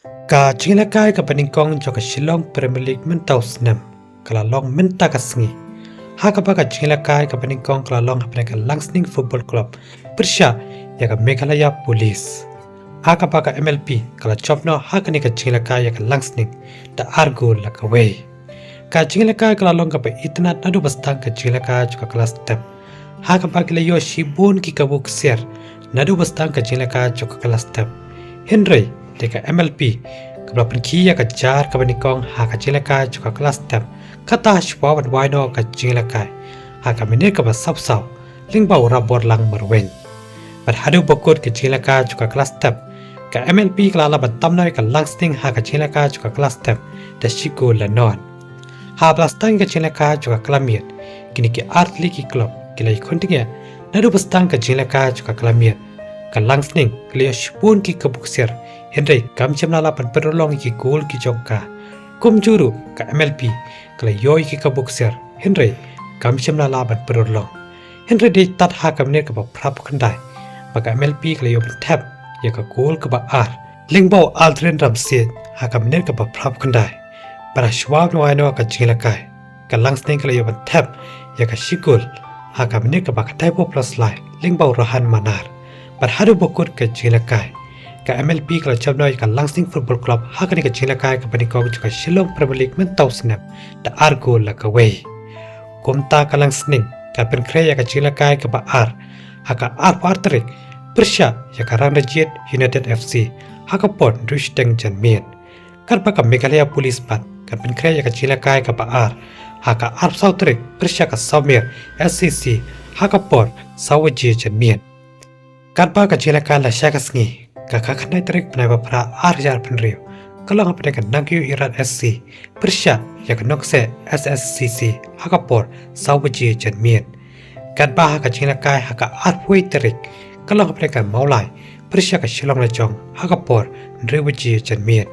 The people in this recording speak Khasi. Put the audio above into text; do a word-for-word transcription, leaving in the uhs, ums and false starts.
Ka jingïalehkai kaba nyngkong jong ka Shillong Premier League mynta u snem ka la long mynta ka sngi, ha kaba ka jingïalehkai kaba nyngkong ka la long hapdeng ka Langsning Football Club pyrshah ïa ka Meghalaya Police, ha kaba ka M L P ka la jop noh ha kane ka jingïalehkai ïa ka Langsning da ar gol la kawei. Ka jingïalehkai ka la long kaba itynnad naduh ba sdang ka jingïalehkai jong ka Kylla Step, ha kaba ki la ïoh shibun ki kabu ksiar naduh ba sdang ka jingïalehkai jong ka Kylla Step. Hynrei dei ka M L P kaba la pynkhih ïa ka jar kaba nyngkong ha ka jingïalehkai jong ka Kylla Step, kata shuwa ban wai noh ka jingïalehkai ha ka minit kaba sapsaw lyngba u Rabor Lang Marwein. Bad haduh ba kut ka jingïalehkai jong ka Kylla Step, ka M L P ka la lah ban tam noh ïa ka Langsning ha ka jingïalehkai jong ka Kylla Step da shi gol la nod. Haba la sdang ka jingïalehkai jong ka Kylla Miet, kine ki artylli ki club ki la ïakhun tyngeh naduh ba sdang ka jingïalehkai jong ka Kylla Miet. Ka Langsning ka la ïoh shibun ki kabu ksiar, hynrei kam shym la lah ban pynurlong ïa ki gol ki jong ka. Kumjuh ruh ka M L P ka la ïoh ïa ki kabu ksiar, hynrei kam shym la lah ban pynurlong. Hynrei dei tad ha ka minit kaba phra phew khyndai ba ka M L P ka la ïoh ban thep ïa ka gol kaba ar lyngba u Aldrin Ramsiej ha ka minit kaba phra phew khyndai. Bad shuwa ban wai noh ka jingïalehkai, ka Langsning ka la ïoh ban thep ïa ka shi gol ha ka minit kaba khyndai phew plus lai lyngba u Rohan Manar. Bad haduh ba kut ka jingïalehkai, ka M L P ka la jop noh ïa ka Langsning Football Club ha kane ka jingïalehkai kaba nyngkong jong ka Shillong Premier League mynta u snem da ar gol la kawei. Kumta ka Langsning ka pynkhreh ïa ka jingïalehkai kaba ar ha ka arphew ar tarik pyrshah ïa ka Rangrajit United F C ha ka por hynriew shiteng janmiet. Katba ka Meghalaya Police pat kan pynkhreh ïa ka jingïalehkai kaba ar ha ka arphew saw tarik pyrshah ka Sawmer S C C ha ka por saw baje janmiet. Katba ka jingïalehkai la shai ka sngi, ka khatkhyndai tarik bnai ba phra ar hajar arphew hynriew ka long hapdeng ka Nongkhaïoh Irat S C pyrshah ïa ka Nongkseh S S C C ha ka por saw baje janmiet. Katba ha ka jingïalehkai ha ka arphew wei tarik ka long hapdeng ka Mawlai pyrshah ka Shillong Lajong ha ka por hynriew baje janmiet.